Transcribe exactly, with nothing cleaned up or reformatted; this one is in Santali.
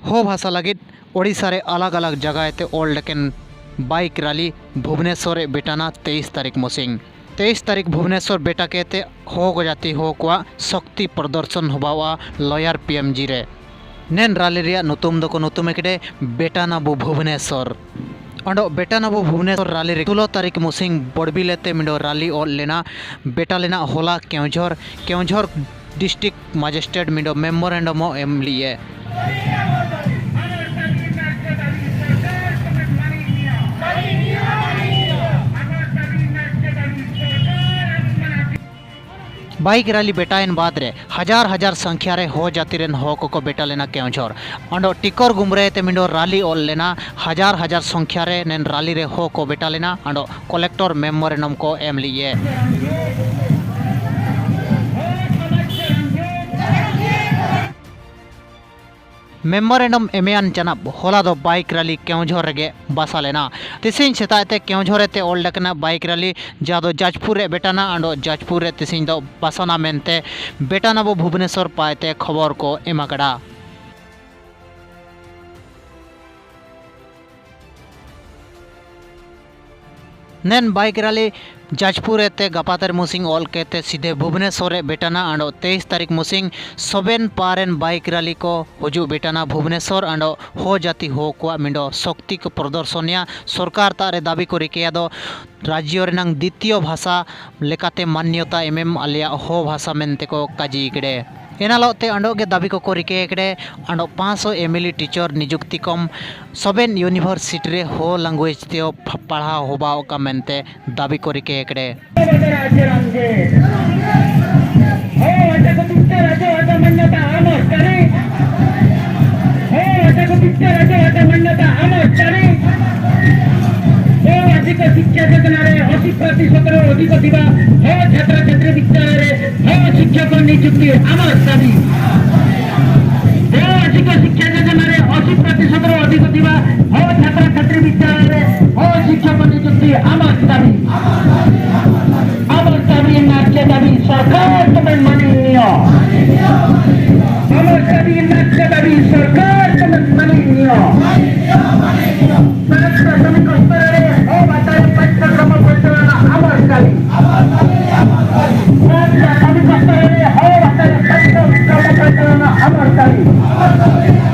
ᱦᱚ ᱵᱷᱟᱥᱟ ᱞᱟᱹᱜᱤᱫ ᱳᱰᱤᱥᱟ ᱨᱮ ᱟᱞᱟᱜᱽ ᱟᱞᱟᱜᱽ ᱡᱟᱭᱜᱟ ᱮᱛᱮ ᱚᱞ ᱰᱮᱠᱮᱱ ᱵᱟᱭᱤᱠ ᱨᱟᱞᱤ ᱵᱷᱩᱵᱽᱱᱮᱥᱚᱨ ᱨᱮ ᱵᱮᱴᱟᱱᱟ ᱛᱮᱭᱤᱥ ᱛᱟᱹᱨᱤᱠᱷ ᱢᱚᱥᱤᱝ᱾ ᱛᱮᱭᱤᱥ ᱛᱟᱹᱨᱤᱠᱷ ᱵᱷᱩᱵᱽᱱᱮᱥᱚᱨ ᱵᱮᱴᱟ ᱠᱮᱛᱮ ᱦᱚ ᱜᱚᱡᱟᱛᱤ ᱦᱚ ᱠᱚᱣᱟᱜ ᱥᱚᱠᱛᱤ ᱯᱨᱚᱫᱚᱨᱥᱚᱱ ᱦᱚᱵᱟᱣᱟ ᱞᱚᱭᱟᱨ ᱯᱤ ᱮᱢ ᱡᱤ ᱨᱮ᱾ ᱱᱮᱱ ᱨᱟᱞᱤ ᱨᱮᱭᱟᱜ ᱧᱩᱛᱩᱢ ᱫᱚᱠᱚ ᱧᱩᱛᱩᱢ ᱮᱠᱰᱮ ᱵᱮᱴᱟᱱᱟᱵᱩ ᱵᱷᱩᱵᱽᱱᱮᱥᱚᱨ᱾ ᱚᱸᱰᱚ ᱵᱮᱴᱟᱱᱟᱵᱩ ᱵᱷᱩᱵᱽᱱᱮᱥᱚᱨ ᱨᱟᱞᱤ ᱨᱮ ᱥᱳᱞᱳ ᱛᱟᱹᱨᱤᱠᱷ ᱢᱚᱥᱤᱝ ᱵᱚᱲᱵᱤᱞᱮ ᱛᱮ ᱢᱤᱰᱚ ᱨᱟᱞᱤ ᱚᱞ ᱞᱮᱱᱟ᱾ ᱵᱮᱴᱟ ᱞᱮᱱᱟ ᱦᱚᱞᱟ ᱠᱮᱣᱡᱷᱚᱨ, ᱠᱮᱣᱡᱷᱚᱨ ᱰᱤᱥᱴᱨᱤᱠᱴ ᱢᱟᱡᱤᱥᱴᱨᱮᱴ ᱢᱤᱰᱚ ᱢᱮᱢᱳᱨᱮᱱᱰᱚᱢ ᱮᱢ ᱞᱤᱭᱮ᱾ ᱵᱟᱭᱤᱠ ᱨᱟᱞᱤ ᱵᱮᱴᱟᱭᱮᱱ ᱵᱟᱫᱽ ᱨᱮ ᱦᱟᱡᱟᱨ ᱦᱟᱡᱟᱨ ᱥᱚᱝᱠᱷᱭᱟ ᱨᱮ ᱦᱚ ᱡᱟᱹᱛᱤ ᱨᱮᱱ ᱦᱚ ᱠᱚᱠᱚ ᱵᱮᱴᱟ ᱞᱮᱱᱟ ᱠᱮᱣᱡᱷᱚᱨ᱾ ᱚᱸᱰᱚ ᱴᱤᱠᱚᱨ ᱜᱩᱢᱨᱟᱹᱭ ᱛᱮ ᱢᱤᱰᱚ ᱨᱟᱞᱤ ᱚᱞ ᱞᱮᱱᱟ᱾ ᱦᱟᱡᱟᱨ ᱦᱟᱡᱟᱨ ᱥᱚᱝᱠᱷᱭᱟ ᱨᱮ ᱱᱮᱱ ᱨᱟᱞᱤ ᱨᱮ ᱦᱚ ᱠᱚ ᱵᱮᱴᱟ ᱞᱮᱱᱟ᱾ ᱚᱸᱰᱚ ᱠᱚᱞᱮᱠᱴᱚᱨ ᱢᱮᱢᱳᱨᱮᱱᱰᱚᱢ ᱠᱚ ᱮᱢ ᱞᱤᱭᱮ᱾ ᱢᱮᱢᱳᱨᱮᱱᱰᱚᱢ ᱮᱢᱮᱭᱟᱱ ᱪᱟᱱᱟᱵ ᱦᱚᱞᱟ ᱫᱚ ᱵᱟᱭᱤᱠ ᱨᱟᱞᱤ ᱠᱮᱣᱡᱷᱚᱨ ᱨᱮᱜᱮ ᱵᱟᱥᱟ ᱞᱮᱱᱟ᱾ ᱛᱮᱥᱮᱧ ᱥᱮᱛᱟᱜ ᱛᱮ ᱠᱮᱣᱡᱷᱚᱨ ᱨᱮ ᱛᱮ ᱚᱞ ᱰᱟᱠᱱᱟ ᱵᱟᱭᱤᱠ ᱨᱟᱞᱤ ᱡᱟᱦᱟᱸ ᱫᱚ ᱡᱟᱡᱽᱯᱩᱨ ᱨᱮ ᱵᱮᱴᱟᱱᱟ ᱟᱸᱰᱚ ᱡᱟᱡᱽᱯᱩᱨ ᱨᱮ ᱛᱮᱥᱮᱧ ᱫᱚ ᱵᱟᱥᱟᱱᱟ ᱢᱮᱱᱛᱮ ᱵᱮᱴᱟᱱᱟᱵᱚ ᱵᱷᱩᱵᱽᱱᱮᱥᱚᱨ ᱯᱟᱭᱛᱮ ᱠᱷᱚᱵᱚᱨ ᱠᱚ ᱮᱢ ᱟᱠᱟᱫᱟ᱾ ᱱᱮᱱ ᱵᱟᱭᱤᱠ ᱨᱟᱞᱤ ᱡᱟᱡᱽᱯᱩᱨ ᱮᱛᱮ ᱜᱟᱯᱟᱛᱮᱨ ᱢᱩᱥᱤᱝ ᱚᱞ ᱠᱮᱛᱮ ᱥᱤᱫᱷᱮ ᱵᱷᱩᱵᱽᱱᱮᱥᱚᱨ ᱨᱮ ᱵᱮᱴᱟᱱᱟ ᱟᱸᱰᱚ ᱛᱮᱭᱤᱥ ᱛᱟᱹᱨᱤᱠᱷ ᱢᱩᱥᱤᱝ ᱥᱚᱵᱮᱱ ᱯᱟᱨᱮᱱ ᱵᱟᱭᱤᱠ ᱨᱟᱞᱤ ᱠᱚ ᱦᱩᱡᱩᱜ ᱵᱮᱴᱟᱱᱟ ᱵᱷᱩᱵᱽᱱᱮᱥᱚᱨ ᱟᱸᱰᱚ ᱦᱚ ᱡᱟᱹᱛᱤ ᱦᱚ ᱠᱚᱣᱟᱜ ᱢᱤᱸᱰᱚ ᱥᱚᱠᱛᱤ ᱠᱚ ᱯᱨᱚᱫᱚᱨᱥᱚᱱᱤᱭᱟ᱾ ᱥᱚᱨᱠᱟᱨ ᱛᱟᱜ ᱨᱮ ᱫᱟᱹᱵᱤ ᱠᱚ ᱨᱤᱠᱟᱹᱭᱟ ᱫᱚ ᱨᱟᱡᱽᱭᱚ ᱨᱮᱱᱟᱝ ᱫᱤᱛᱤᱭᱚ ᱵᱷᱟᱥᱟ ᱞᱮᱠᱟᱛᱮ ᱢᱟᱱᱭᱚᱛᱟ ᱮᱢᱮᱢ ᱟᱞᱮᱭᱟᱜ ᱦᱚ ᱵᱷᱟᱥᱟ ᱢᱮᱱᱛᱮ ᱠᱚ ᱠᱟᱡᱤ ᱠᱮᱰᱮ᱾ ᱮᱱᱟᱞᱚᱜ ᱛᱮ ᱟᱸᱰᱚ ᱜᱮ ᱫᱟᱹᱵᱤ ᱠᱚᱠᱚ ᱨᱤᱠᱟᱹᱭ ᱠᱮᱰᱮ᱾ ᱟᱸᱰᱚ ᱯᱟᱸᱪᱥᱚ ᱮᱢ ᱮᱞ ᱤ ᱴᱤᱪᱚᱨ ᱱᱤᱡᱩᱠᱛᱤ ᱠᱚᱢ ᱥᱚᱵᱮᱱ ᱤᱭᱩᱱᱤᱵᱷᱟᱨᱥᱤᱴᱤ ᱨᱮ ᱦᱚ ᱞᱟᱝᱜᱩᱭᱮᱡᱽ ᱛᱮ ᱯᱟᱲᱦᱟᱣ ᱦᱚᱵᱟᱣ ᱠᱟ ᱢᱮᱱᱛᱮ ᱫᱟᱹᱵᱤ ᱠᱚ ᱨᱤᱠᱟᱹᱭ ᱠᱮᱰᱮ᱾ ଓ ଆଜିକ ଶିକ୍ଷା ଯୋଜନାରେ ଅଶୀ ପ୍ରତିଶତରୁ ଅଧିକ ଥିବା ଓ ଛାତ୍ରଛାତ୍ରୀ ବିଦ୍ୟାଳୟରେ ଓ ଶିକ୍ଷକ ନିଯୁକ୍ତି ଆମର ଦାବି। ଓ ଆଜିକ ଶିକ୍ଷା ଯୋଜନାରେ ଅଶୀ ପ୍ରତିଶତରୁ ଅଧିକ ଥିବା ଓ ଛାତ୍ରଛାତ୍ରୀ ବିଦ୍ୟାଳୟରେ ଓ ଶିକ୍ଷକ ନିଯୁକ୍ତି ଆମର ଦାବି। ଆମର ଦାବି ମାର୍ଚ୍ଚ ଦାବି ସରକାର ତମେ ମାନି ନିଅ। ଆମର ଦାବି ମାର୍ଚ୍ଚ ଦାବି ସରକାର ତମେ ᱠᱟᱹᱢᱤ᱾